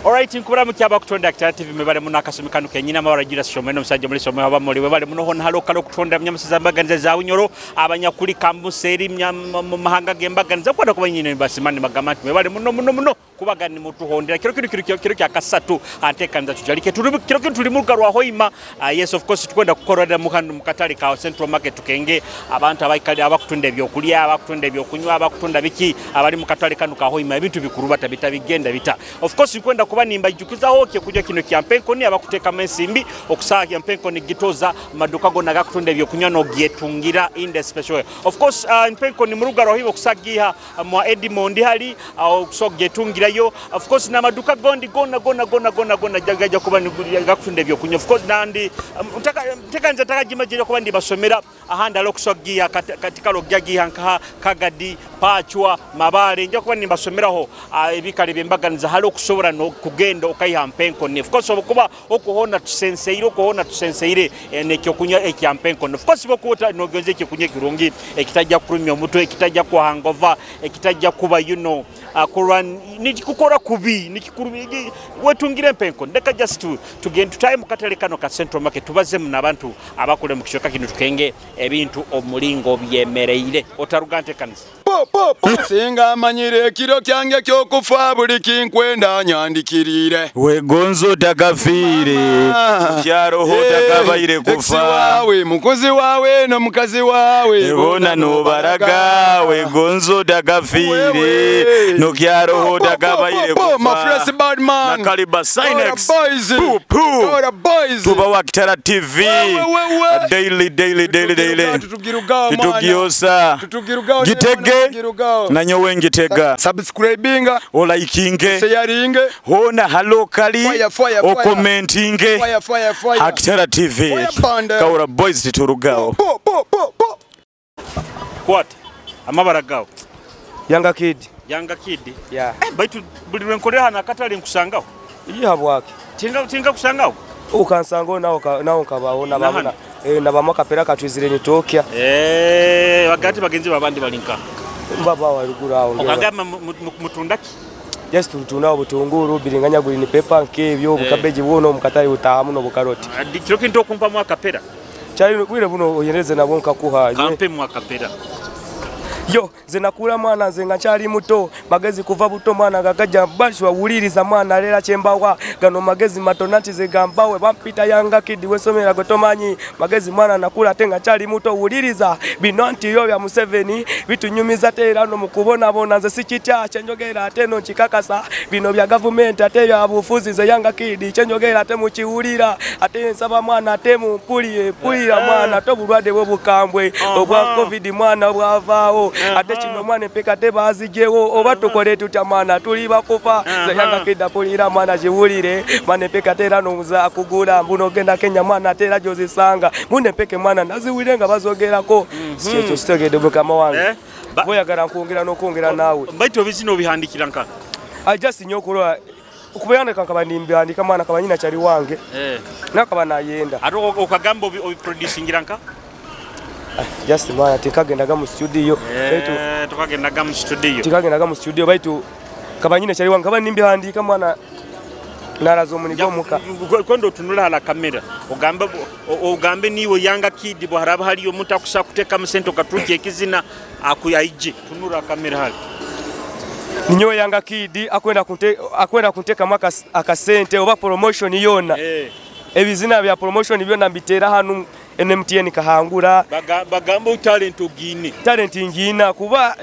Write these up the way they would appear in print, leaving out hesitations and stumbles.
Alright, nkubura mukyaba kutonda Kitara TV mebale muno akasumi kano kenyina amawara gira shomwe n'omusajja muri shomwe aba muri webale muno hona halo kalo kutonda mnyamusiza mbaganiza za Bunyoro abanyakuli kambuseri mu mahanga gembaganiza kwenda kuba nyine basimani bagamba nti mebale muno muno muno kubaga ni mutuhondera kiro kiro kiro kiro kya kasatu antekanza tujalike tuli kiro kiro tuli muruga rwa Hoima. Yes, of course tukwenda kukorera mukando mukatale ka Central Market tukenge abantu abaikali abakutunda ebyokulya, abakutunda ebyokunywa, abakutunda biki abali mukatale kano ka Hoima ebintu bikurubata bitabigenda bita. Of course tukwenda kuba nimba ijukizaho kye kujya kino kya Mpenkoni abakuteka mensimbi okusaya Mpenkoni gitoza maduka gona gakutunda ebyokunywa no gyetungira in the special way. Of course Mpenkoni muruga rwa Hoima okusagiha mwa Edmond hali okusogetungira yo. Of course na maduka gondi gona gona gona gona gona jagaja kuba gakutunda ebyokunywa. Of course nandi ntaka nze takajima jira kuba ndi basomera ahanda lokusogia katika logyagiha nka Kagadi, Pachwa, Mabale nja kuba nimbasomeraho ebikale byembaganiza hali okusobora no kugenda okaiha Mpenkoni. Of course obukuba okuhona tusenseire okuhona tusenseire nekyokunywa ekya Mpenkoni. Of course bokuta nogenze ekyokunywa kirungi ekitajja kurumya omutwe, ekitajja kuhangova, ekitajja kuba you know kuran nikikukora kubi nikikurumi wetungire Mpenkoni. Ndeka just tugende tutaye mukatale kano ka Central Market tubazemu n'abantu abakule mu kishoka kino tukenge ebintu omulingo byemereire otarugante kanisa. Singa amanyire ekiro kyange kyokufa buli kinkwenda nyandikirire wegonzo tagafiire kyaroho tagabaire kufa wawe mukozi wawe n'omukazi wawe ebona nobaraga wegonzo tagafiire no kyaroho tagabaire kufa. My fresh bad man na Kaliba Sinex boys tubawa Kitara TV daily daily daily daily tutugiosa gitege nanyowe ngitega subscribinga olikinge sharinge hona halokali okomentinge Kitara TV Kaura boys titurugao kwat amabara gao Yanga Kid. Yanga Kid. Yeah. Baitu buli lwenkolera hano akatale nkusangaho. Iya bwake. Tinga kusangaho. Ukansangaho nawo nkabaho nababona. Nabamwa kapera katwizire ni Tokyo. Bagati bagenzi babandi balinka. Mbaba wa ruguru awo. Okagamba mutundaki? Just tutunda obutunguru, biringanya green pepper nkebyo, bukabeji buno mukatale utahamu no bukaroti. Kiro kintu okumpa mwa kapera. Chali bwire buno oyereze nabwo nkakuha. Kampe mwa kapera. Yo, nze nakula mwana nze nga nkyali muto, magezi kuva buto mwana gagajja bashwa wuliriza mwana leera kyembawa gano magezi matono nti ze gambawe bampita Yanga Kid wensomera gwe tomanyi magezi mwana nakula ate nga nkyali muto wuliriza bino nti yo bya Museveni bitunyumiza ate era no mukubonabona nze sikitya kyenjogera ate no nkikakasa bino bya gavumenti ate bya bufuzi nze Yanga Kid kyenjogera ate mukiwulira ate nsaba mwana ate mumpulire mpulira mwana ate obulwadde bwe bukambwe obwa COVID mwana bwavaawo ate kino mwana empeka tebazijewo oba tukole tutya mwana tuli bakufa nze Yanga Kid apulira mwana kiwulire mwana empeka tera nomuza akugula mbuno ogenda Kenya mwana tera gyozisanga mune empeke mwana naziwulire nga bazogerako kyekyo kitegedde mukama wange bweyagala nkwongera n'okwongera naawe. Baitu obizina obihandikira nka just nnyo okulwa okubyandika nkaba nimbyandika mwana kaba nyina kyali wange nakaba nayenda ate okagamba obiproducingira nka just mwana tikagendaga mu studio baitu tukagendaga mu studio tikagendaga mu studio baitu kaba nyina kyali wange kaba nimbihandika mwana narazo omunigo muka kwendo otunula hala kamera ogambe ogambe niwe Yanga Kid bwaraba haliyo omuntu akusa kuteka musento katuki ekizina akuyaije tunura kamera hali ninyowe Yanga Kid akwenda kunteka akasente oba promotion yona ebizina bya promotion byona mbitera hanu NMTN kahangura bagamba talent ogine talent ngina kuba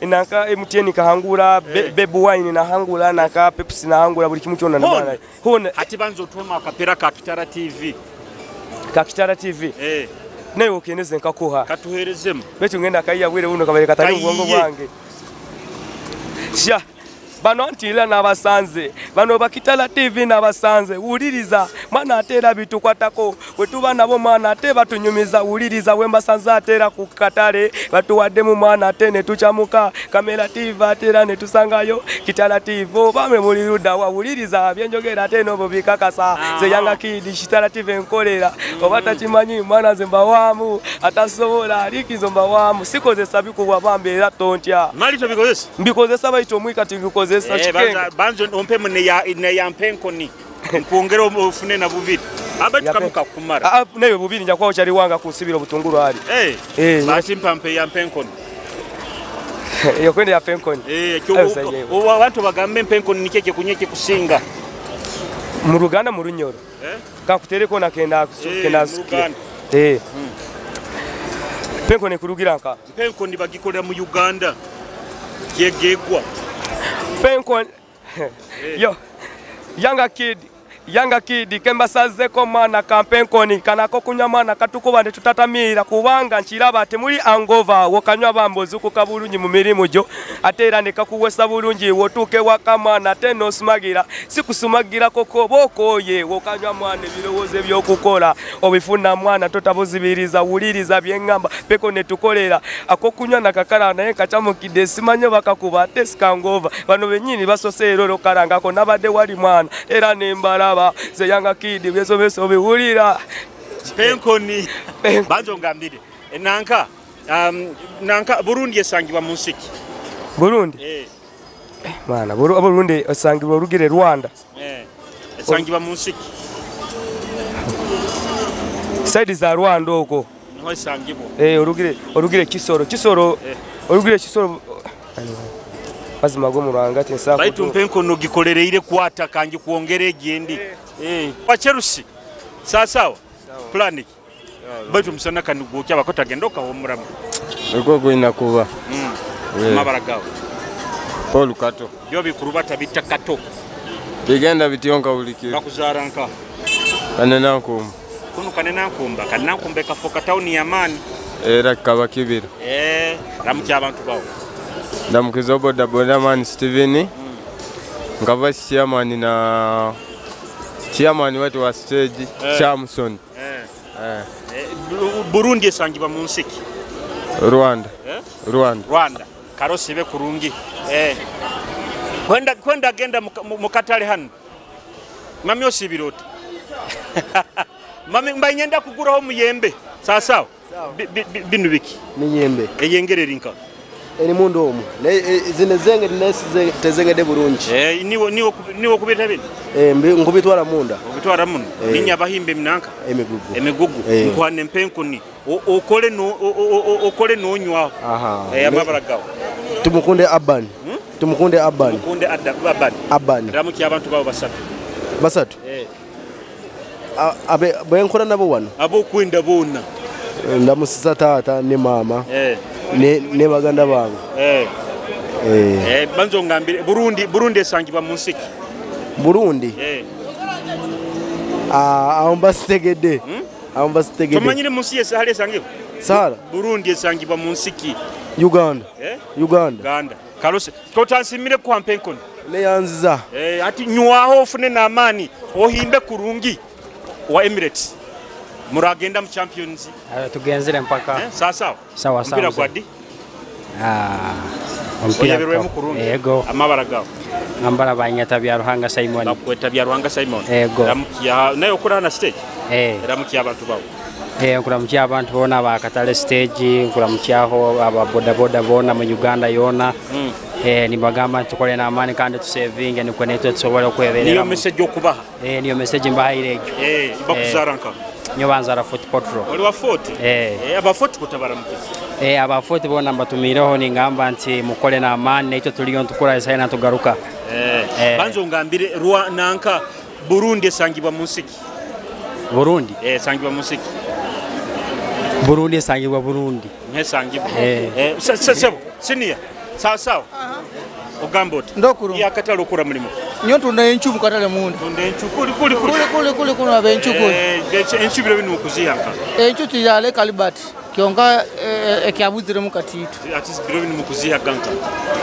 nanka MTN kahangura Baby Wine nahangura nanka Pepsi nahangura buli kimu kyona nabana hona hati banzo otwema akapera ka Kitara TV ka Kitara TV naye okeneze nkakuha katuherezemu betu ngenda kaiya bwire buno kabere katali ubwongo bwange sha bano ntila n'abasanze bano bakitala TV n'abasanze wuliriza mwana atera bitukwatako wetuba nabo mwana ate batunyumiza wuliriza wembasanze atera ku katale batuwaddemu mwana ate ne tucamuka Kamera TV atera ne tusangayo Kitala TV bamwe muli ludda wa wuliriza byenjogera ate nobo bikakasa ze Yanga Kid Kitala TV nkolera oba takimanyi mwana nze mbawamu atasobola alikizo mbawamu sikozesa bikuwa bambeera tontya mali tobikozesa mbikozesa bayita omwika tingukozesa. kukozesa kikenga. Banzo ompemu ne ya mpenkoni nkwongera ofune na bubiri abatu kamuka kumara. Nayo bubiri nja kwawo kyali wanga kusibira obutungulu ali. Basi mpampe ya mpenkoni. Iyo kwende ya penkoni. Kyo abantu bagambe mpenkoni nikeke kunyeke kusinga. Mu Ruganda mu Runyoro. Kakutereko na kenda kenda suki. Penkoni kurugira nka. Penkoni bagikolera mu Uganda. Kyegegwa. Penkoni. Yo. Yanga kid. Yanga kid kembasazeko mwana kampenkoni kanako kunywa mwana katukuba ne tutatamira kubanga nkiraba temuli angova wokanywa bambozuku kabulungi mu mirimu gyo ate era ne kakuwesa bulungi wotuuke waka mwana ate n'osumagira sikusumagira koko bokoye wokanywa mwana ebirowoozo ebyokukola obifuna mwana totabuzibiriza wuliriza byeŋŋamba peko ne tukolera akokunywa nakakala naye kacamukidde simanyi bakakuba ate sikangova bano bennyini basose era olukalangako nabadde wali mwana era nembala ze yanga kidi byeso beso biwulira penkoni banzo ngambire nanka nanka Burundi esangibwa mu nsiki Burundi mwana Burundi esangibwa olugire Rwanda esangibwa mu nsiki side za Rwanda okwo niho esangibwa olugire Kisoro Kisoro olugire Kisoro mazima go mu Rwanga tinsa baitu mpenkono gikolereire kwata kangi kuongere egendi wa Chelsea sawa plan baitu musana kanugokya bakotagenda okawomuramu uko gwina kuba mabara gawe Paul Kato byo bikurubata bita Kato bigenda bitionka ulikiro bakuzara nka kanena nkumba kuno kanena nkumba kanena nkumba kafoka town ya mani era kaba kibira ramukya abantu bawo ndamukiza boda boda man Steven nga vice chairman na chairman wetu wa stage Samson. Burundi esangibwa mu nsiki Rwanda. Rwanda. Rwanda karosi be kurungi kwenda genda mukatale hano mami osibirota mami mbanyenda kuguraho muyembe sawa binu biki miyembe eyengerera inka eri mundu omu zine zenge nesize tezengede bulungi niwo kubita bino nkubitwara munda ubitwara muno ninya bahimbe minanka emigugu nkwane mpenkuni okole no okole nonywa amabara gawo tumukunde Aban tumukunde Aban tumukunde Aban Aban ramuki abantu babo basatu abe bwenkora nabo wano abo kwenda bona ndamusisa tata ne mama ne baganda bange banzo ngambire Burundi esangibwa mu nsiki Burundi aho mbasitegedde aho mbasitegedde tumanyire munsi ye Sahara esangibwa Sahara Burundi esangibwa mu nsiki Uganda Uganda Uganda Karose totansimire kwa mpenkoni neyanziza ati nywaho ofune n'amaani ohimbe kurungi wa Emirates muragenda mu Champions tugenzere mpaka sawa sawa sawa mpira gwa di mpira yego amabara gawo ambara banyata bya Ruhanga Simon bakweta bya Ruhanga Simon yego ramukiya nayo okora na stage ramukiya abantu bawo nkuramukiya abantu bona bakatale stage nkuramukiyaho aba boda boda bona mu Uganda yona nibagamba tukole na amani kandi tusevinge nikwe netwe tusobole okweberera niyo message okubaha niyo message mbahaire egyo bakuzaranka nyobanzara Fort Potro oli wa Fort aba Fort kutabara mukizi aba Fort bona mbatumireho ningamba nti mukole na amani naitwe tuliyo ntukura esayina tugaruka banzo ngambire rwa nanka Burundi esangibwa mu nsiki Burundi esangibwa mu nsiki Burundi esangibwa Burundi nkesangibwa sebo senior sawa sawa ogamboti yakatale okura mulimo nyo tunda enchu mukatale munda tunda enchu kuli kuli kuli kuli kuli kuno abenchu kuli enchu biro binu kuziyanka enchu tiyale kalibati kyonka ekyabuzire mukatitu ati biro binu mukuziyaganka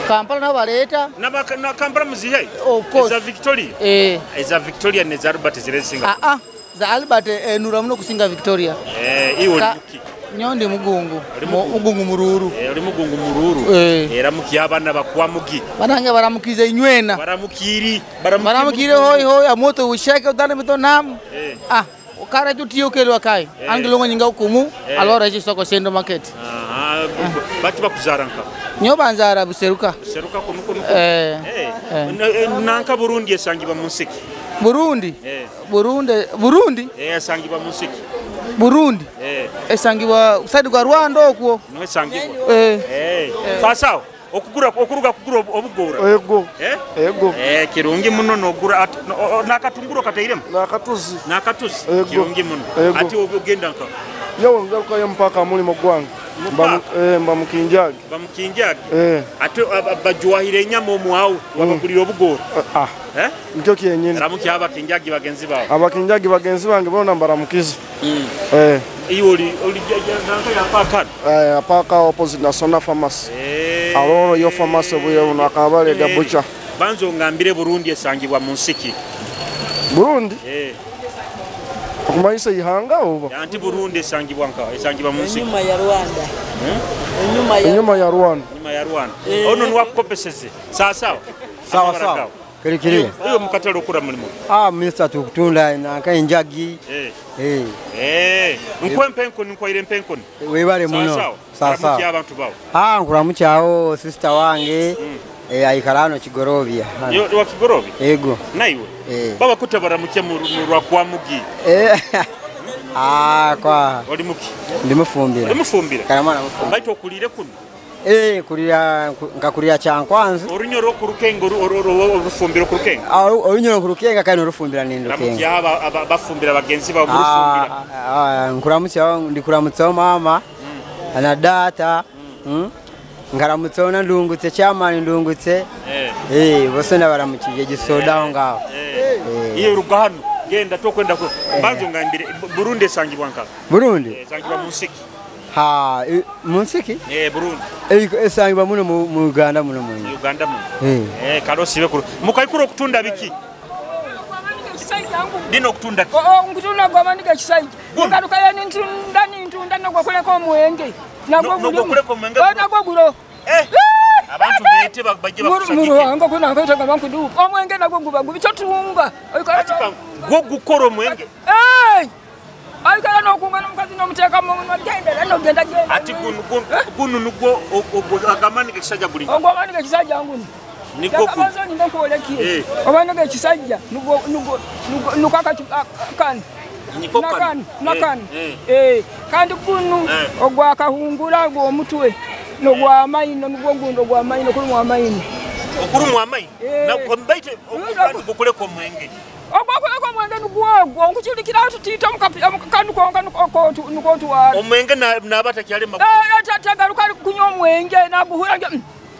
Kampala nabaleta na Kampala muzihe eza Victoria eza Victoria ne za Albert ziresinga za Albert nura muno kusinga Victoria iwo muki nyondi mugungu mugungu mururu oli mugungu mururu era muki abana bakwa mugi banange baramukize inywena baramukiri baramukire hoi hoi amoto usheke udane mitonam kare tutiyo kelwa kai angilongo nyinga ukumu alora soko sendo market bati bakuzaranka Nyo banzara Buseruka. Buseruka kunu kunu. Nanka Burundi esangibwa mu nsiki. Burundi. Burundi Burundi? Esangibwa mu nsiki. Burundi. Esangibwa side gwa Rwanda okwo. No esangibwa. Sawa. Okugura okuruga kugura obugora. Ego. Ego. Kirungi muno nogura nakatunguro katairemu. Nakatuzi. Nakatuzi. Kirungi muno. Ati ogenda nka. Yawo ngaruka yo mpaka mulimo gwange. Mba mukinjage. Mba mukinjage. Ate bajuwahire enyama omwawo wabagulira obugora. Nikyo kyenyini. Ramuki abakinjagi bagenzi bawe. Abakinjagi bagenzi bange bona mbaramukiza. Iyo oli nanka ya paka. Paka opposite na Sona Pharmacy. Aloro yo pharmacy buye uno akabale ga bucha. Banzo ngambire Burundi esangibwa mu nsiki. Burundi? Okumayisa ihanga oba? Anti Burundi esangibwa nka esangibwa mu nsiki. Enyuma ya Rwanda. Enyuma ya Rwanda. Enyuma ya Rwanda. Ono nwakukopeseze. Sawa sawa. Sawa sawa. Kiri kiri. Iyo mukatalo okura mulimo. Mr. tukutunda nanka enjagi. Nkwempe enkoni nkwaire empenkoni. Webale muno. Sawa sawa. Abantu bawo. Nkuramuchawo sister wange. Aikarano Kigorobia. Yo wa Kigorobia? Ego. Naiwe. Baba kutabaramuke mu rwa kwa mugi. Kwa. Oli muki. Ndimufumbira. Ndimufumbira. Karamana mufumbira. Baito okulire kuno. Kulira nkakulira kyankwanzi. Orunyoro kurukenga orufumbiro kurukenga. Orunyoro kurukenga kandi orufumbira nindukenga. Ramuki bafumbira bagenzi bawe murufumbira. Nkuramutsa ndikuramutsa mama na data. Ngaramutsa na ndungutse chairman ndungutse. Bose ndabaramukije gisoda aho ngaho. Iyo ruga hano genda tokwenda ko banzo ngambire Burundi esangibwa nka. Burundi? Esangibwa mu nsiki. Munsiki? Burundi. Esangibwa muno mu Uganda muno muno. Uganda muno. Karosi bekuru. Mukaikuru okutunda biki? Dino okutunda ki? Nkutunda gwamani gekisajja. Ngaruka ya nintunda nintunda nogwakuleka omwenge. Nagwo gukuleka omwenge. Nagwo gulo. Abantu bete bajje bakusagike. Muruhanga kuna kwetanga bankudu. Omwenge nagwo guba gubi totunga. Gwo gukora omwenge. Aikala nokunga n'omukazi n'omuteeka mu genda nogenda genda. Ati gunu nugwo agamani gekisajja guli. Ogwo amani gekisajja nguno. Niko ku. Akabazo ninde nkuolekie. Amani gekisajja nugwo nugwo nukaka kan. Niko kan. Nakan. Kandi gunu ogwa kahungura gwo omutwe nogwa amaino nugwo gundo gwa amaino kuli amaino. Okuru amaino. Na mbaite okukuleko omwenge. Ogwakuleko omwenge nugwogwo nkukilikira tutita mukanu konka nukotuwala. Omwenge nabata kyale makulu. Tagaruka kunywa omwenge naguhura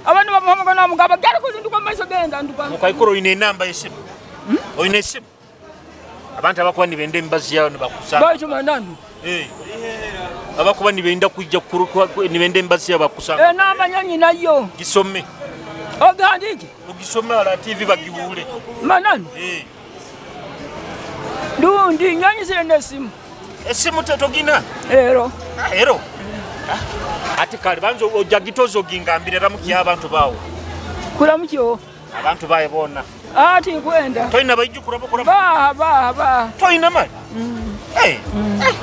abantu bamuhamagara namugamba gera kuzinduka maiso genda nduka. Mukaikuru oyine enamba y'essimu. Oyine essimu. Abantu abakuba nibenda emibazi yawe nibakusanga. Baitu mananu. Abakuba nibenda kujja nibenda emibazi yawe bakusanga. Enamba nyanyi nayo. Gisome. Ogihandike. Ogisome ala TV bagiwule. Mananu. Ndundi nyanyizire n'essimu. Esimu togina? Ero. Ero. Ati kale banzo ojagitozo gingambire ramuki abantu bawo. Kuramukyo. Abantu baye bona. Ati nkwenda. Toyina bayijukura bokura. Ba. Toyina mali.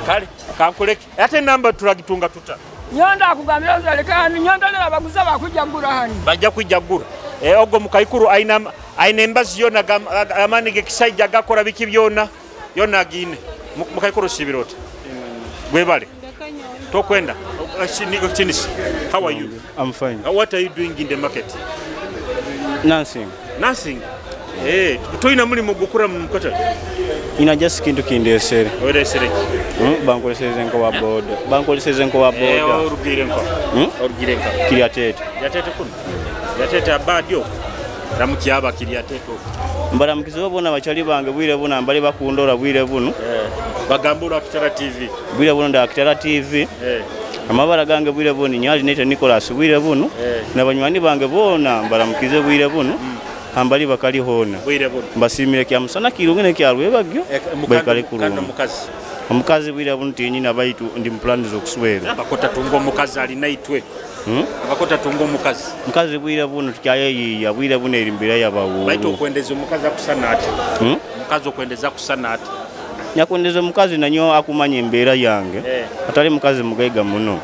Kale kankuleke. Ate namba turagitunga tuta. Nyonda akugambira nzaleka nyonda lera baguza bakujja gura hani. Bajja kujja gura. Ogwo mukaikuru aina embazi yona amani gekisajja gakora biki byona. Yona agine. Mukaikuru sibirota. Gwebale. Tokwenda. How are you? I'm fine. What are you doing in the market? Nothing. Nothing? Toyina mulimu gukura mu mukatale? Ina just kintu kindesere. Oresere ki? Bankoleseze nko wa boda. Bankoleseze nko wa boda. Orugire nko. Orugire nko. Kiryatete. Kiryatete kuno. Kiryatete abadio. Ramuki aba kiryatete. Mbaramukizo bona bachali bange bwire buno ambali bakundora bwire buno. Bagambura Akitara TV. Bwire buno nda Akitara TV. Amabara gange bwire buno nyali nete Nicholas bwire buno. Nabanywani bange bona mbaramukize bwire buno. Ambali bakali hona. Bwire buno. Mbasimire kya musana kirungi kya rwebagyo. Baikale kurungi. Mukazi. Omukazi bwire buno tinyina baitu ndi mu plani z'okuswera. Abakota tungo omukazi alina itwe. Abakota tungo omukazi. Mukazi bwire buno tukyayeyiya bwire buno eri mbira yabawo. Baitu okwendeza omukazi akusana ati. Mukazi okwendeza akusana ati. Nyakwendeza omukazi nanyo akumanya embeera yange. Atali mukazi mugaiga muno.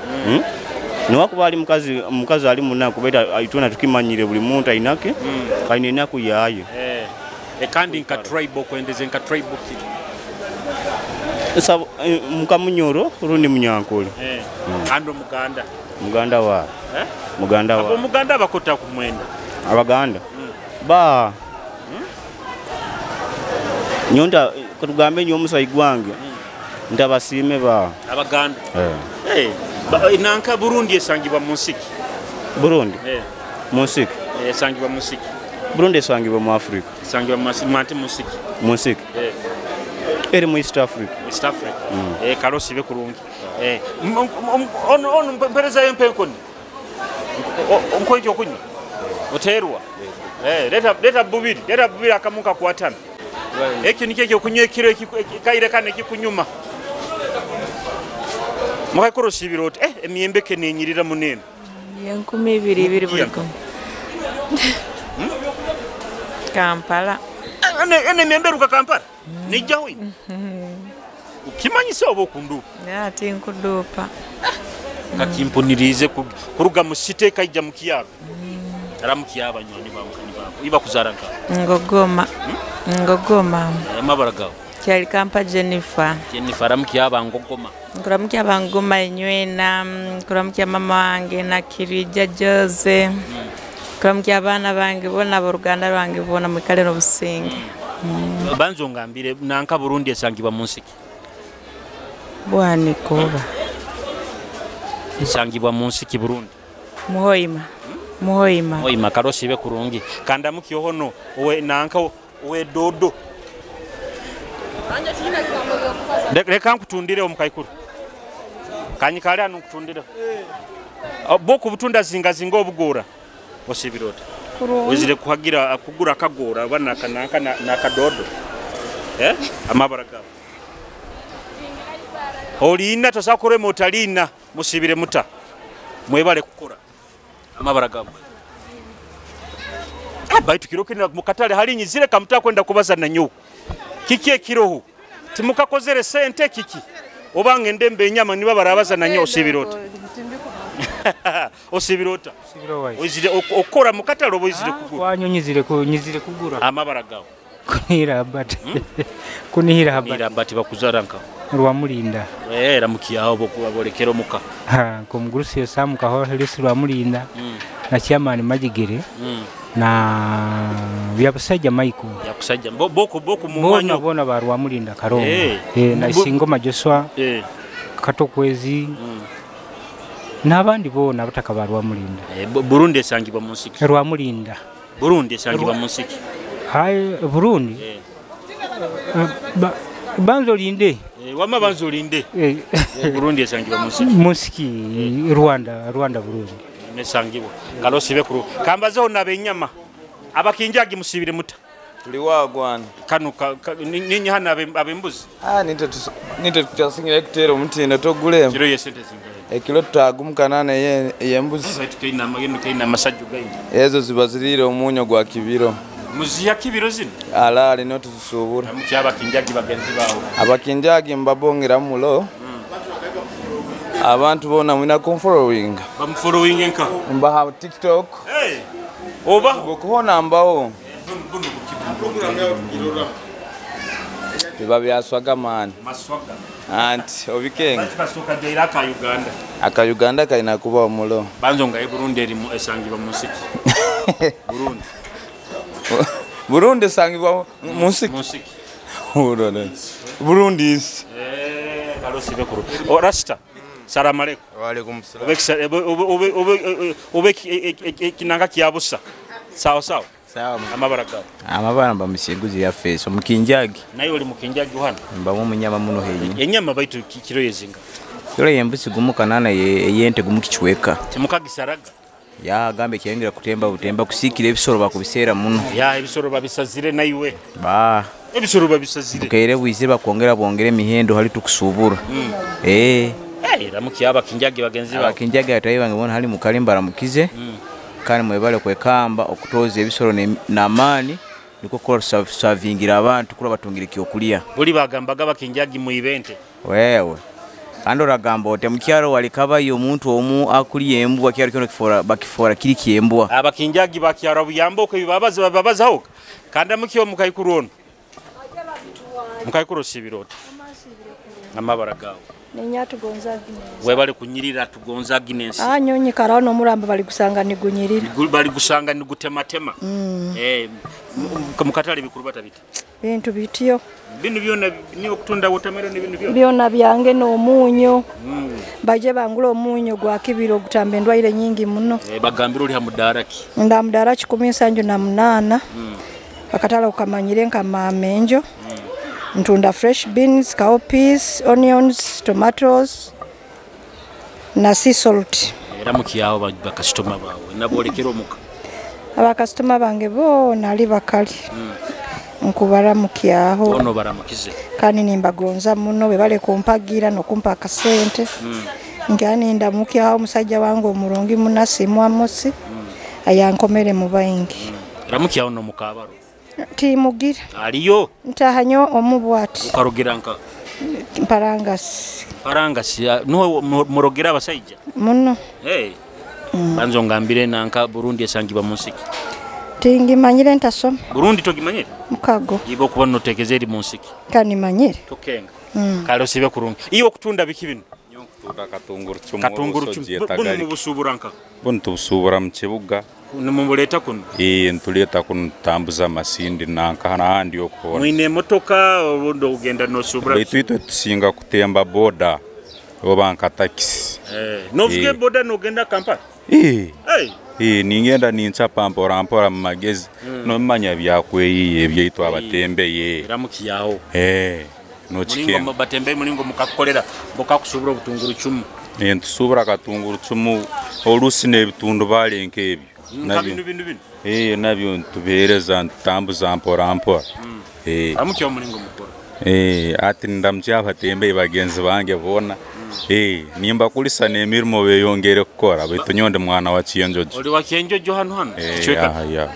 Niwakuba ali mukazi ali munaku baita itwena tukimanyire buli muntu ainake aine enaku yayo. Kandi nka tribe okwendeze nka tribe ki? Sabo mukamunyoro rundi munyankole. Ando muganda. Muganda wa. Muganda wa. Abo muganda bakota kumwenda. Abaganda. Ba. Nyonda kutugambe nyo omusayi gwange. Ndabasime ba. Abaganda. Nanka Burundi esangibwa mu nsiki. Burundi? Mu nsiki. Esangibwa mu nsiki. Burundi esangibwa mu Africa. Esangibwa mu nsiki. Mu nsiki. Eri mu East Africa. East Africa. Karosi be kurungi. Ono mpereza yempenkoni. Onkojo kunywa. Oterwa. Leta bubiri, leta bubiri akamuka kuatana. Eki nikyo ekyokunywa ekiro kaire kane kikunyuma. Mukakoro sibiroti emiyembe ke nenyirira munene. Yenkumi ibiri ibiri buli kumwe. Kampala. Ene emiyembe ruka Kampala. Nijja wino. Ukimanyisa oba okundupa? Ati nkudupa. Kakimpunirize kuruga mu site kaija mu kiyaba. Aramukiya banywani bamukani babo. Iba kuzara nka. Ngogoma. Ngogoma. Amabara gawe. Kyali Kampa Jennifer. Jennifer aramukiya bangogoma. Nkuramukiya bangoma enywena, nkuramukiya mama wange na Kirija Jose. Nkuramukiya abaana bange bona aboruganda rwange bona mwikale n'obusinge. Banzo ngambire nanka Burundi esangibwa mu nsiki. Bwani kuba. Esangibwa mu nsiki Burundi. Muhoima. Muhoima. Muhoima karosi be kurungi. Kandamuki hono owe nanka owe dodo. Leka nkutundire omukaikuru. Kanyikale anu nkutundire. Boko butunda zinga zinga obugora. Osibirota. Wezire kuhagira kugura kagora bana kanaka na kadodo. Amabara gawe. Olina tosakore motalina musibire muta. Mwebale kukora. Amabara gawe. Baitu kiroke na mukatale halinyizire kamuta kwenda kubaza na nyo. Kiki ekiroho. Timukakozere sente kiki. Oba ngende mbe enyama niba barabaza na nyo osibirota. Osibirota. Wizire okora mukatale oba wizire kugura. Wanyonyizire kunyizire kugura. Amabara gawe. Kunihira habati. Kunihira habati. Kunihira habati bakuzara nka. Rwamulinda. Ramukiyaho bokubabolekera omuka. Ha, komgurusi Sam kaho helisi Rwamulinda. Na chairman Majigere. Na byabasajja Michael. Yakusajja boko boko mumwanyo. Bona ba Rwamulinda Karongo. Na Isingoma Joshua. Katokwezi. N'abandi bona abataka ba Rwamulinda. Burundi esangibwa mu nsiki. Rwamulinda. Burundi esangibwa mu nsiki. Hai Burundi. Banzo linde. Wama banzo linde. Burundi esangibwa mu nsiki. Mu nsiki Rwanda, Rwanda Burundi. Nesangibwa. Kalosi bekuru. Kambazeho nabenyama. Abakinjagi musibire muta. Tuli wagwana. Kanu ninyi hana abembuzi. Nite tutasingira kutera omutindo togule. Kiro yesente zingahe? Ekilo tutagumukana naye eyembuzi. Tukaina magendo kaina masajju gaini. Ezo zibazirire omunyo gwa kibiro. Muziya kibiro zino? Alali no tuzisubura. Muki abakinjagi bagenzi bawo. Abakinjagi mbabongera mulo. Abantu bona mwina kumfollowing. Bamfollowing enka. Mbaha TikTok. Hey. Oba gokuhona mbawo. Biba byaswaga man. Maswaga. Anti obikenga. Batuka jaira ka Uganda. Aka Uganda kaina kuba omulo. Banzo nga Burundi eri esangibwa mu nsiki. Burundi. Burundi esangibwa mu nsiki. Mu nsiki. Burundi is. Kalosi bekuru. O Rasta. Salamu alaikum. Wa alaikum salam. Ube kinanga kiabusa. Sawa sawa. Sawa. Amabara gawe. Amabara mba musiguzi ya face omukinjagi. Naye oli mukinjagi hano. Mba mu munyama muno heyi. Enyama baitu kiro yezinga. Kiro yembusi gumuka nana yente gumukichweka. Timukagisaraga. Ya gambe kyengera kutemba butemba kusikira ebisoro bakubiseera muno. Ya ebisoro babisazire naiwe. Ba. Ebisoro babisazire. Bukeire bwize bakwongera bongere emihendo hali tukusubura. Ramuki abakinjagi bagenzi bawe. Abakinjagi atayi bange bona hali mukalimba ramukize. Kandi mwebale kwekamba okutoza ebisoro n'amaani niko kola savingira abantu kula batungira ekyokulya. Buli bagambaga bakinjagi mu ibente. Wewe. Kandi oragamba ote mukyaro walikabayo omuntu omu akulya embwa kyaro kyono kifora bakifora kiri kyembwa. Abakinjagi bakyaro buyambo ko bibabaza babazaho kandi amukyo mukaikuru ono. Mukaikuru sibirota. Amabara gawe. Nenya tugonza Agnes. Webale kunyirira tugonza Agnes. Ah nyonyi karao no muramba bali gusanga nigunyirira. Bali gusanga nigutematema. Mukatale bikuru batabita. Bintu bitiyo. Binu byona niyo kutunda watermelon binu byona. Byona byange no omunyo. Baje bangula omunyo gwa kibiro gutamba endwaire nyingi muno. Bagambira oli ha mudaraki. Nda mudaraki 18. Akatala ukamanyire nka mamenjo. Ntunda fresh beans, cowpeas, onions, tomatoes na sea salt. Era mukiyawo bakasitoma bawe nabolekera omuka. Abakasitoma bange bo nali bakali. Nkubara mukiyaho. Ono baramukize. Kandi nimbagonza muno we bale kumpagira no kumpa akasente. Ngani ndamukiyaho musajja wange omurungi munasi mwamosi. Ayankomere mu baingi. Ramukiyaho no mukabaro. Timugira. Aliyo. Ntahanyo omubwati. Ukarugira nka Mparangasi. Mparangasi nuho murogira abasajja. Muno. Hey. Banzo ngambire nanka Burundi esangibwa munsiki. Tingimanyire ntasoma. Burundi togimanyire? Mukago. Ibo kuba notegeze eri munsiki. Kanimanyire. Tokenga. Kale osibe kurungi. Iyo kutunda biki bino? Kutunda katungurucumu. Katungurucumu. Bunu mubusubura nka. Bunu tubusubura mu kibuga. Nimumuleta kuno? Ntuleta kuno tambuza amasindi nanka n'ahandi okuhona. Mwine emotoka obundi ogenda nosubura. Baitu itwe tusinga kutemba boda oba nka taxi. Novuga boda nogenda Kampala? Ningenda ninchapa mpora mpora mu magezi. Nomanya byakweyiye ebyaitu abatembeye. Ramukiyaho. Nochikenga. Batembeye mulingo mukakukolera mukakusubura obutunguru cumu. Ntusubura katunguru cumu olusi n'ebitundu balenka ebyo. Nabyo binu. Nabyo ntubeereza ntutambuza mpora mpora. Amukyo mulingo mukora. Ati ndamukya abatembeye bagenzi bange bona. Nimbakulisa n'emirimo beyongere kukora baitu nyonde mwana wa Kienjojo. Oli wa Kienjojo hano hano? Ya.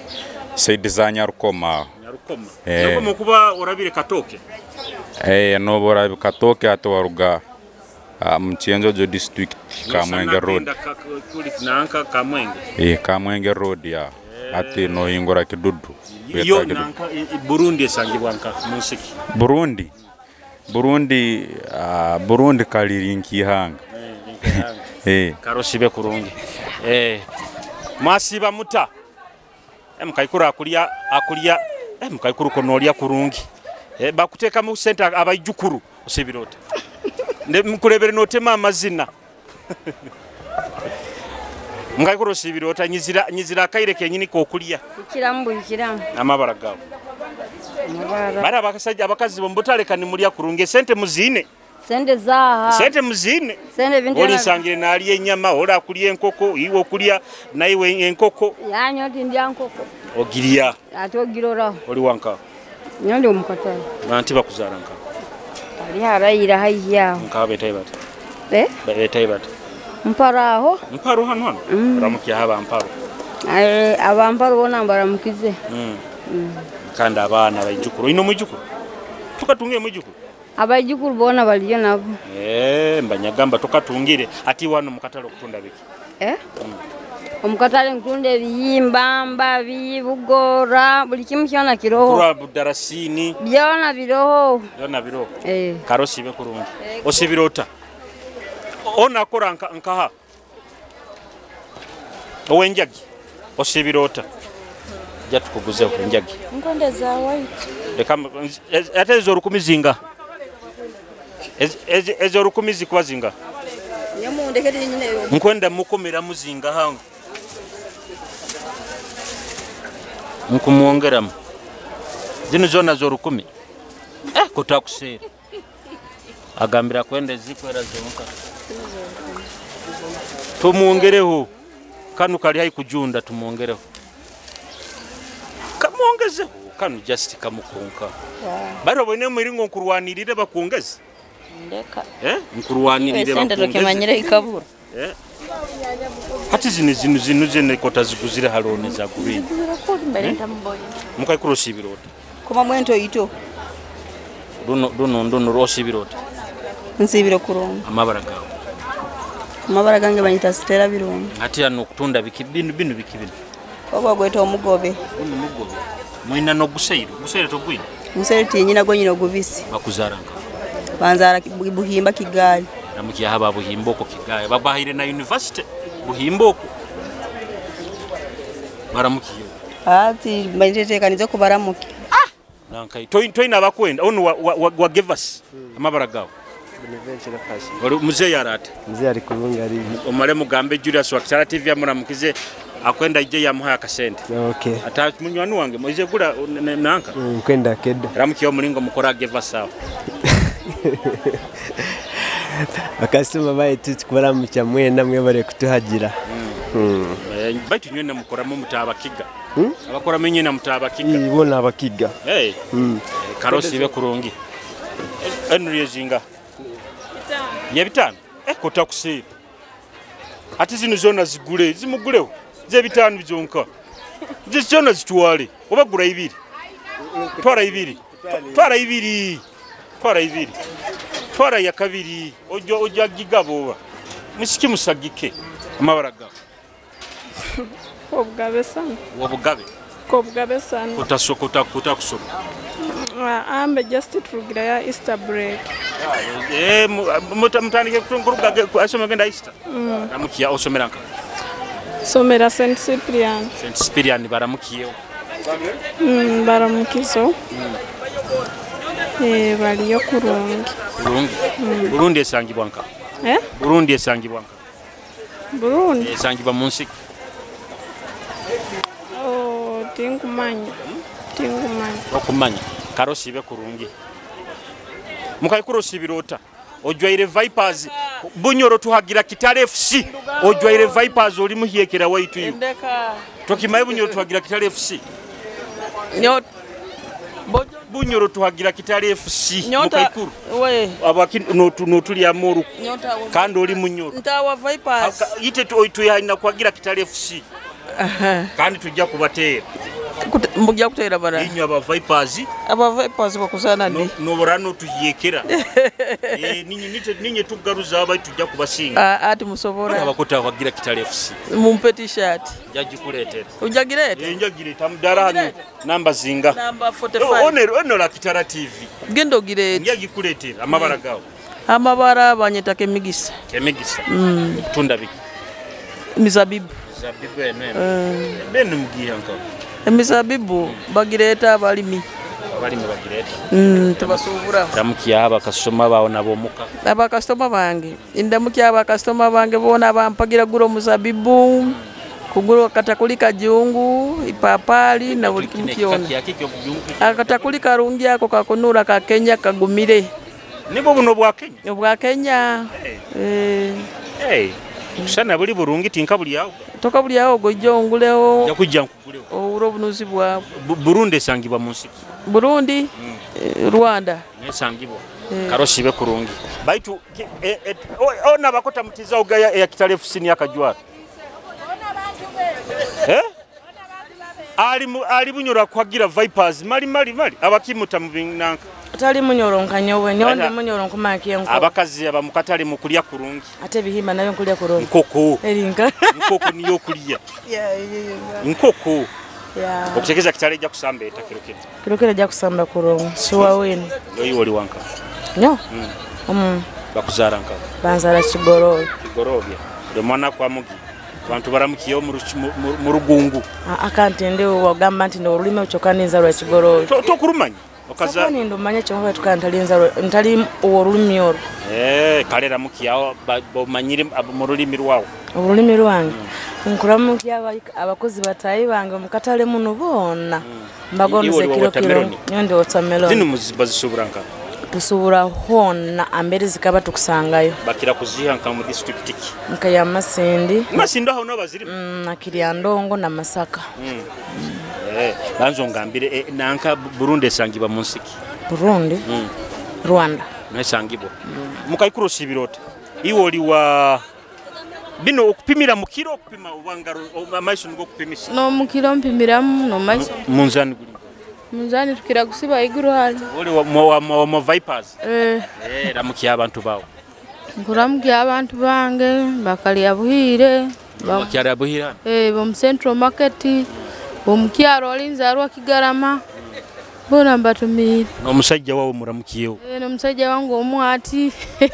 Saidi za Nyarukoma. Nyarukoma. Nyarukoma kuba orabire Katoke. Nobo orabe Katoke ate waruga mu Kienjojo district Kamwenge road. Nanka Kamwenge. Kamwenge road ya. Ate no ingora kidudu. Iyo nanka Burundi esangibwa nka munsiki. Burundi. Burundi kaliri nkihanga. Karosibe kurungi. Mwasiba muta. Mukaikuru akulya akulya mukaikuru konolya kurungi. Bakuteka mu center abayijukuru osibirota. Nkulebere notema amazina. Mukaikuru osibirota nyizira akaire kenyini kokulya. Kiramu kiramu. Amabara gawo. Bara abakasajja abakazi bombutaleka nimulya kurungi sente muzine. Sente zaha. Sente muzine. Sente bintu. Oli sangire nali enyama, ola kulya enkoko, iwe okulya naiwe enkoko. Yanyo ndya nkoko. Ogirya. Ate ogirora. Oli wanka. Nyondi omukatale. Nanti bakuzara nka. Ali harayira haiya. Nka betayi bata. Betayi bata. Mparaho. Mparo hano hano. Ramukiya haba mparo. Abamparo bona mbaramukize. Kandi abana bayijukuru. Ino mwijukuru. Tukatunge mwijukuru. Abayijukuru bona baliyo nabo. Mbanyagamba tukatungire ati wano mukatale okutunda biki. Omukatale nkutunda ebiyimba, mbabi, bugora, buli kimu kyona kiroho. Kura budarasini. Byona biroho. Byona biroho. Karosibe kurungi. Osibirota. Ona akora nkaha. Owenjagi. Osibirota. Jatukuguze enjagi. Nkonde za white. Leka ate ezo 10 zinga. Ezo 10 zikuba zinga. Nyamundekere nyine yo. Nkwenda mukomera muzinga hangu. Nkumwongeramu. Zino zona zo 10. Kutakusera. Agambira kwenda zikwera zonka. Tumuongereho. Kanu kali hai kujunda tumuongereho. Kamuongezeho kanu just kamukonka. Baro bone muringo nkurwanirire bakuongeze. Ndeka. Nkurwanirire bakuongeze. Sente tokimanyire ikabura. Hati zino zino zine kota ziguzire halone za green. Mukaikuru sibirota. Kuma mwento ito. Runo ndono rosibirota. Nsibire kurungi. Amabara gawe. Amabara gange banyita Stella Birungi. Ati hano kutunda biki binu binu biki binu. Ogwo gweta omugobe. Guno mugobe. Mwina no guseiro. Guseiro togwina. Guseiro tinyina gonyina ogubisi. Bakuzara nka. Banzara Buhimba Kigali. Ramukiya haba Buhimba oko Kigali. Babahire na university Buhimba oko. Baramukiye. Ati mbanjetekanize kubaramuki. Ah! Nankai toina abakwenda onu wa give us amabara gawe. Ori mzee yarate. Mzee ari kurungi ari. Omale mugambe Julius wa Kitara TV amuramukize akwenda ije yamuha akasente. Okay. Ata munywani wange moize gula nanka. Kwenda keda. Ramukiye omulingo mukora give us awo. Akasema baye tukubaramucha mwena mwebare kutuhagira. Baitu nywena mukoramu mutabakiga. Abakora menye na mutabakiga. Ibona abakiga. Hey. Karosi ibe kurungi. Enriye zinga. Ye bitano. Kota kusiba. Ati zino zona zigule, zimuguleho. Ze bitano bizonka. Ze zona zitwale. Oba gura ibiri. Twara ibiri. Twara ibiri. Twara ibiri. Twara ya kabiri. Ojo oja gigaboba. Musiki musagike. Amabara gawe. Kobugabe sana. Wobugabe. Kobugabe sana. Kutasokota kutakusoma. Ambe just turugira ya Easter break. Mutandike kuruga asoma genda Easter. Ramukiya osomera nka. Somera St Cyprian. St Cyprian baramukiye. Baramukizo. Baliyo kurungi. Kurungi. Burundi esangibwa nka. Burundi esangibwa nka. Burundi esangibwa munsi. Oh, tinkumanya. Tinkumanya. Okumanya. Karosi ibe kurungi. Mukaikuro sibirota. Ojwaire Vipers Bunyoro tuhagira Kitale FC. Ojwaire Vipers oli muhyekera waitu yu. Tokimaye Bunyoro tuhagira Kitale FC. Bunyoro tuhagira Kitale FC. Mukaikuru. We. Abaki notuli amoru. Kandi oli Munyoro. Ntawa Vipers. Ite tuyina kwagira Kitale FC. Kandi tujja kubateera. Mujja kuteera bara. Inywa aba Vipers. Aba Vipers bakusana ndi. No tuhiyekera. Ninye tugaruza abayi tujja kubasinga. Ati musobora. Abakota bagira Kitale FC. Mumpe t-shirt. Njagikuleetera. Ujagireta? Njagireta mudara hano namba zinga. Namba 45. Ono la Kitara TV. Gendo gireta. Njagikuleetera amabara gawo. Amabara banyeta Kemigisa. Kemigisa. Tunda biki? Mizabibu. Mizabibu eno. Benu mugiha nka. Emizabibu bagireta abalimi. Abalimi bagireta. Tubasubura. Ndamukiya abakasoma bawo nabo muka. Abakasoma bange. Ndamukiya abakasoma bange bona bampagira guro muzabibu. Kuguro katakulika jungu, ipapali na buli kimu kyona. Akatakulika rungi ako kakunura ka Kenya kagumire. Nibo buno bwa Kenya. Bwa Kenya. Hey. Sana buli burungi tinka buli yawo. Toka buli yawo gojjo ngulewo. Yakujja nkugulewo. Owuro bunuzi bwa Burundi esangibwa mu nsi. Burundi, Rwanda. Nesangibwa. Karosi be kurungi. Baitu ona bakota mutiza ugaya ya Kitale FC ni akajwara. Ali Bunyoro kwagira Vipers mali mali mali abakimuta mu binanka. Tali Munyoro nkanyowe nyonde Munyoro nkumakiye nko. Abakazi abamukatale mu kulya kurungi. Ate bihima nayo nkulya kurungi. Nkoko. Erinka. Nkoko niyo kulya. Nkoko. Yeah. Okutegeza Kitale ja kusamba eta kiro kino. Kiro kiro ja kusamba kurungi. Suwa wenu. Yo oli wanka. Nyo. Bakuzara nka. Banzara Kigorobya. Kigorobya. Ndo mwana kwa mugi. Abantu baramukiye mu rugungu. Akanti ndi wagamba nti ndo olulimi okyokaniza lwa Kigorobya. Tokurumanya. Okaza ni ndo manya kyonka tukantali ntali olulimi olwo. Kalera mukiyawo bomanyire mu lulimi lwawo. Olulimi lwange. Nkuramukiya abakozi batayi bange mukatale muno bonna. Mbagonze kiro kiro. Nyondo watermelon. Zino muzibazisubura nka. Tusubura honna ambere zikaba tukusangayo. Bakira kuziha nka mu district ki? Nka ya Masindi. Masindi aho no baziri. Na Kiryandongo na Masaka. Banzo ngambire nanka Burundi esangibwa mu nsiki. Burundi? Rwanda. Nesangibwa. Mukaikuro sibirota. Iwo oli wa bino okupimira mu kiro okupima obangaro amaiso nigo okupimisa. No mu kiro mpimiramu no maiso. Munzani guli. Munzani tukira kusiba iguru hali. Oli wa Vipers. Eh. Eh, ramukiya abantu bawe. Nkuramukiya abantu bange bakalya buhire. Bakyala buhira. Eh, bom Central Market, bomukyaro olinza Kigarama. Bona mbatumire. N'omusajja wawe muramukiyewo. Eh, n'omusajja wange omwati.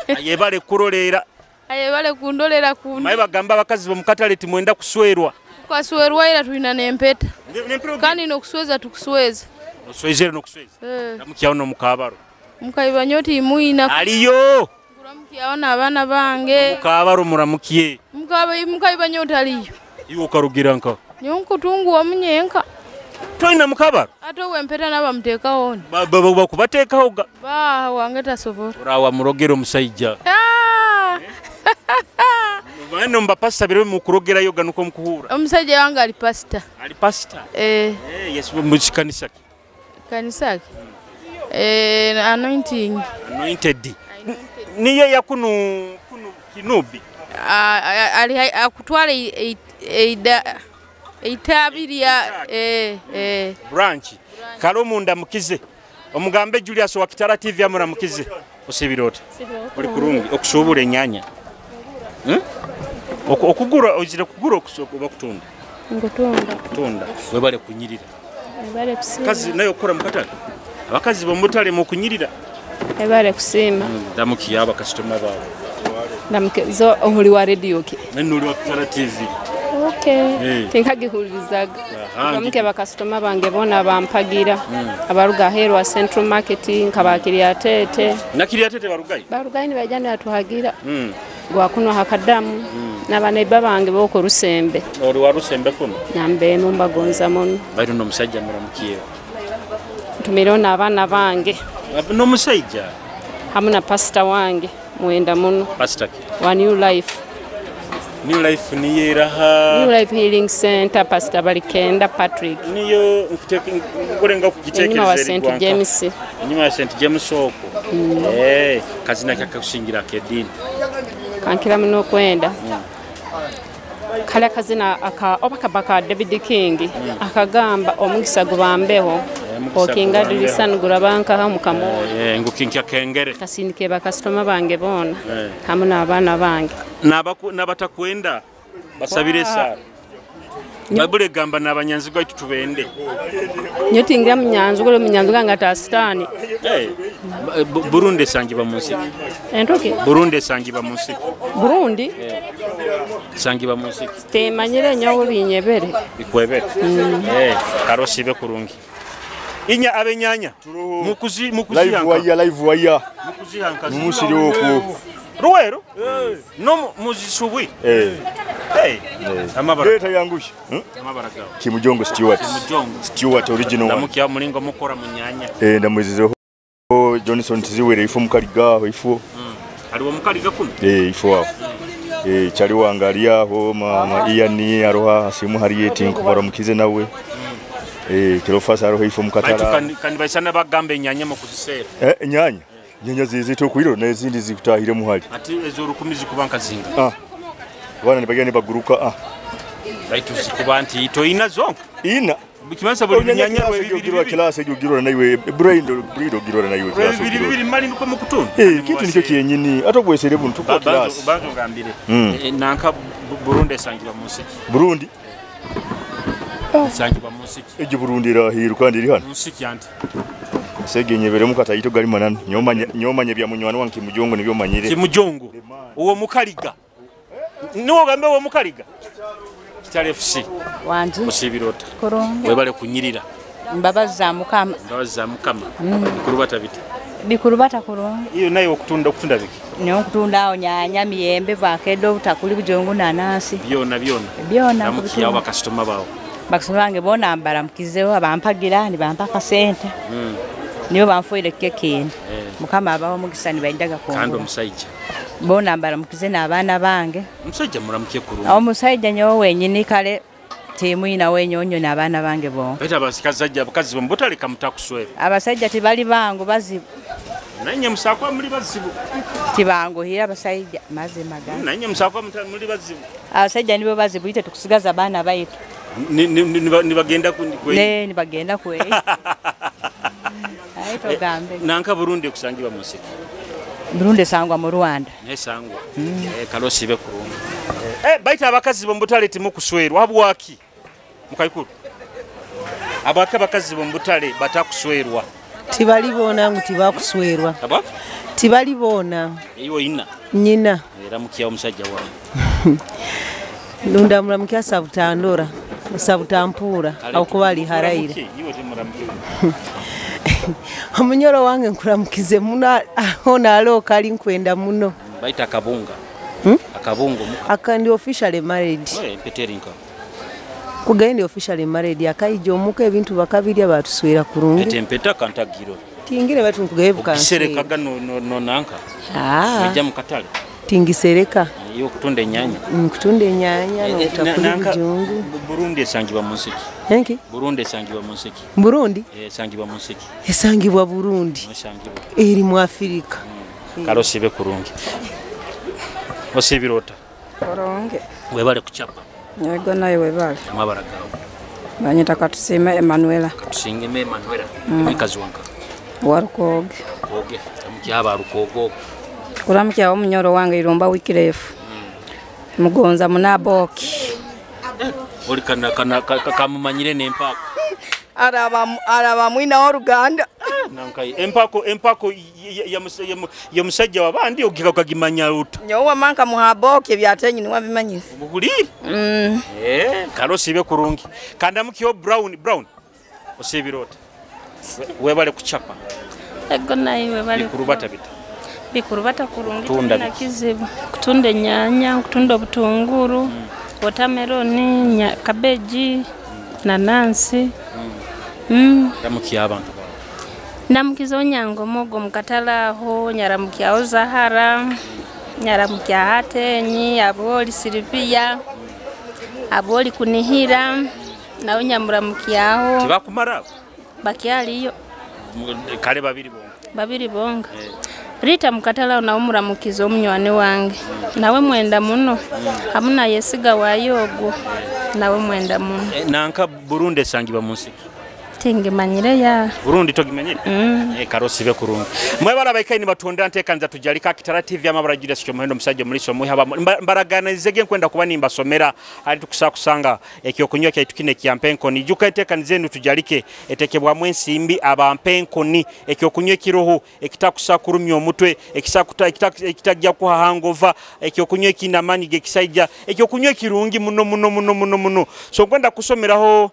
Ayebale kurolera. Ayebale kundolera kundi. Maye bagamba abakazi bomukatale timwenda kuswerwa. Kwaswerwa ira tulina n'empeta. Kandi n'okusweza tukusweza. Oswezere n'okusweza. Eh. Ramukiyawo n'omukabaro. Mukaiba nyoti imuina. Aliyo. Nkuramukiyawo abaana bange. Mukabaro muramukiye. Mukaiba nyoti aliyo. Iwe okarugira nka. Nyonkutungu omunyenka. Toyina mukabaro? Ate owempeta nabamuteekawo ni. Bakubateekawo ga. Ba wange tasobola. Orawa murogera omusajja. Bano mbapasita bire mukurogerayo ganuko mukuhura. Omusajja wange ali pastor. Ali pastor? Eh. Eh, yes, mu kanisa ki? Kanisa ki? Eh, anointing. Anointed. Niye yakunu kunu kinubi. Ali akutwala eitabiri ya branch. Kalo munda mukize. Omugambe Julius wa Kitara TV amura mukize. Osibirota. Oli kurungi okusubura enyanya. Okugura ozire kugura okusoka kutunda. Ngutunda. Kutunda. Webale kunyirira. Webale kusiima. Kazi nayo okora mukatale. Abakazi bomutale mu kunyirira. Webale kusiima. Ndamukiya abakasitoma bawe. Ndamukizo ohuli wa radio ki. Nani wa Kitara TV. Okay. Hey. Tinkagihulirizaga. Ndamuke bakasitoma bange bona bampagira. Abaruga heru wa Central Market nkabakiriya tete. Nakiriya tete barugayi? Barugayi ni bajana atuhagira. Gwakunwa hakadamu n'abaneiba bange boko rusembe. Ori wa rusembe kuno? Nambe mumbagonza muno. Bairu no musajja muramukiye. Ntumirona abaana bange. No musajja? Hamwe na pastor wange mwenda muno. Pastor ki? Wa New Life. New Life niyeraha. New Life Healing Center Pastor Balikenda Patrick. Niyo nkurenga kugitekereza Enyuma wa St James. Enyuma ya St James oko. Eh, kazina kyakakushingira kedini. Kankira muno kwenda. Kale kazina aka obakabaka David King akagamba omugisa gubambeho okinga dirisani gurabanka hamukamo. Eh, ngukinkya kengere. Kasindike bakasitoma bange bona. Hamwe n'abaana bange. N'abatakwenda basabire sara. Babule gamba n'abanyanzigwa tutubende. Nyotingira munyanzugolo munyanzuga nga tasitani. Eh, Burundi sangiba munsi. Entoke. Burundi sangiba munsi. Burundi? Sangiba munsi. Temanyire nyawo binyebere. Bikwebere. Eh, karosibe kurungi. Inya abenyanya. Mukuzi live waya live waya. Mukuzi hankazi. Mumusiri oku. Ruwero? No muzisubwi. Eh. Hey. Amabara. Leta yangushi. Amabara gawo. Kimujongo Stewart. Kimujongo. Stewart original. Ndamukiya mulingo mukora munyanya. Eh, ndamwezeho Johnson Tiziwere ifo mukaliga ifo. Aliwo mukaliga kuno? Eh, ifo aho. Eh, chali wangalia aho mama Ian aroha asimu Harriet nkubara mukize nawe. Eh, kirofasa aroha ifo mukatara. Kandi baisana bagamba enyanya mu kuzisera. Eh, enyanya. Nyanya zizito kuiro n'ezindi zikutahire muhali. Ati ezo rukumi zikubanka zinga. Ah. Bwana nibagenda baguruka ah. Baitu zikuba nti toyina zonka. Ina. Kimansa buli nyanya rwe class egyo naiwe brain brain ogirora naiwe class. Bibiri mali nuko mukutunda. Eh, kitu nicyo kiyenyini atogwesere buntu ko class. Banzo ngambire. Nanka Burundi sangirwa munsi. Burundi. Sangirwa munsi. Egyo Burundi rahiru kandi iri hano. Munsi yanti. Segenyebere mukata ito gali mananu nyomanye bya munywani wange Kimujongo nibyo manyire. Kimujongo. Uwo mukaliga. Niwo gambe uwo mukaliga. Kitale FC. Wanji. Osibirota. Kurungi. Webale kunyirira. Mbabazi za Mukama. Mbabazi za Mukama. Bikurubata bita. Bikurubata kurungi. Iyo nayo okutunda okutunda biki? Niyo okutunda awo nyanya miyembe vakedo butakuli bujongo nanasi. Byona byona. Byona. Namukiya bakasitoma bawo. Bakasitoma bange bona mbaramukizeho abampagira nibampa akasente. Niyo bamfuire kekindi. Mukama abaho mugisa nibaindaga Kandi kungura. omusajja. Bona mbaramukize n'abaana bange. Omusajja muramuke kurungi. Omusajja nyowe wenyini kale timwina wenyonyo n'abaana bange bonka. Beta abasajja abakazi bomutaleka mutakuswera. Abasajja tibali bangu bazibu. Nanye musakwa muli bazibu. Tibanguhira abasajja mazima gani. Nanye musakwa muli bazibu. Abasajja nibo bazibu ite tukusigaza abaana baitu. Nibagenda kwe. Ne nibagenda kwe. Aye togambe. Nanka Burundi okusangibwa mu nsiki. Burundi esangwa mu Rwanda. Nesangwa. Kale osiibe kurungi. Baita abakazi bomubutale timukuswerwa habwaki? Mukaikuru. Abaka abakazi bomubutale batakuswerwa. Tibali boona ngu tibakuswerwa. Aba? Tibali boona. Iwe ina. Nyina. Era mukiya omusajja wange. Ndunda mulamukia sabutandora, sabutampura, aukubali haraire. Iwe timuramukia. Omunyoro wange nkuramukize muno ona aloka ali nkwenda muno. Baita akabunga. Akabungo muka. Akandi officially married. Oye mpeterinka. Kugaende officially married akaija omuka ebintu bakabirya batuswera kurungi. Ete mpeta kantagiro. Tingire batu nkugebuka. Kiserekaga no nanka. Ojja mukatale. Tingisereka. Iyo kutunda enyanya. Kutunda enyanya no kutakula bijungu. Burundi esangibwa mu nsiki. Enki? Burundi esangibwa mu nsiki. Burundi? Esangibwa mu nsiki. Esangibwa Burundi. Esangibwa. Eri mu Afrika. Kale osibe kurungi. Osibirota. Kurungi. Webale kuchapa. Yego naye webale. Amabara gawe. Banyita Katusime Emanuela. Katusime Emanuela. Mwikazi wanka. Warukoge. Koge. Mukyaba Rukogo. Kuramukya omunyoro wange iromba wikirefu. Mugonza munaboki. Oli kana kana kamumanyire n'empako. Araba mwina oruganda. Nankai empako ya musajja wabandi ogikakagimanya uta. Nyowa manka muhaboki byatenyi niwa bimanyi. Buhulire. Kalo sibe kurungi. Kanda mukyo brown. Osibirota. Webale kuchapa. Ego naye webale. Bikurubata bita. Bikurubata kurungi na kizibu. Kutunda enyanya, kutunda obutunguru, watermelon, cabbage, nanansi. Ndamukiya abantu. Ndamukiza onyango mogo mukatala aho, nyaramukiya Zahara, nyaramukiya Hatenyi, aboli Silvia, aboli Kunihira, nawe nyamuramukiyaho. Tibakumara? Bakyaliyo. Kale babiri bonga. Babiri bonga. Rita mukatala na umuramukiza omunywani wange. Nawe mwenda muno. Hamuna yesiga wayogo. Nawe mwenda muno. Nanka Burundi esangibwa mu nsiki. Tingimanyire ya. Burundi togimanyire? Karosibe kurungi. Mwebala baikaini batunda ntekanza tujalika Kitara TV amabara Julius Kyomuhendo musajja muliso muha mbaraganizege nkwenda kuba nimbasomera ali tukusa kusanga ekyokunywa kyaitu kine kyampenkoni juka enteekaniza tujalike etekebwamu ensimbi abampenkoni ekyokunywa ekiroho ekitakusa kurumya omutwe ekitajja kuhahangova ekyokunywa ekinamani gekisaija ekyokunywa ekirungi muno muno muno muno muno. So nkwenda kusomeraho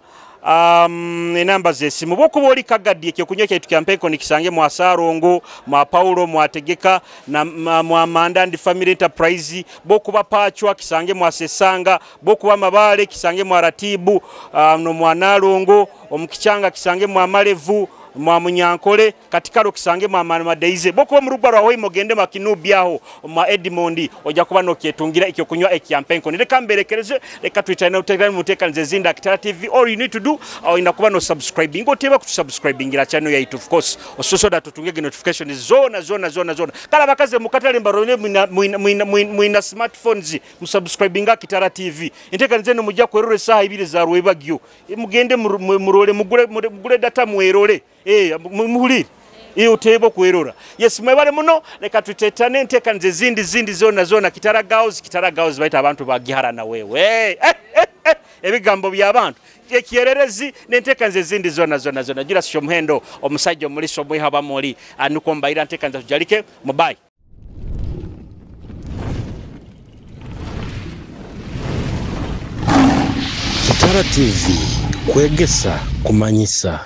enamba z'essimu bwokuba oli Kagadi ekyokunywa kyaitu kyampenkoni kisange mwa Sarongo, mwa Paulo, mwa Tegeka na mwa Manda and Family Enterprise, bwokuba Pachwa kisange mwa Sesanga, bwokuba Mabale kisange mwa Ratibu, no mwa Nalongo, omukichanga kisange mwa Malevu, mwa Munyankole, katikalo kisange mwa Madeize, bwokuba murugwa rwa hoimo gende makinubyaho mwa Edmondi ojja kuba nokyetungira ekyokunywa ekyampenkoni. Leka mberekereze, leka twitane utekane mutekanze zinda Kitara TV. All you need to do inakuba no subscribing, oteba kutusubscribingira channel yaitu of course ososoda tutungege notification zona zona zona zona. Kala bakaze mukatale mbarone mwina smartphones musubscribinga Kitara TV. Entekanze no mujja kwerore saha ibiri za rwebagyo, mugende murole mugule data mwerole. Muhulire iyo utebo kwerora. Yes, mwebale muno, leka tutetane ntekanze zindi zindi zona zona. Kitara Girls, Kitara Girls baita abantu bagihara na wewe. Ebigambo by'abantu ekiererezi nentekanze zindi zona zona zona. Julius Kyomuhendo omusajja omuliso mwiha bamuli anuko mbaira ntekanze tujalike mubai. Kitara TV kwegesa kumanyisa.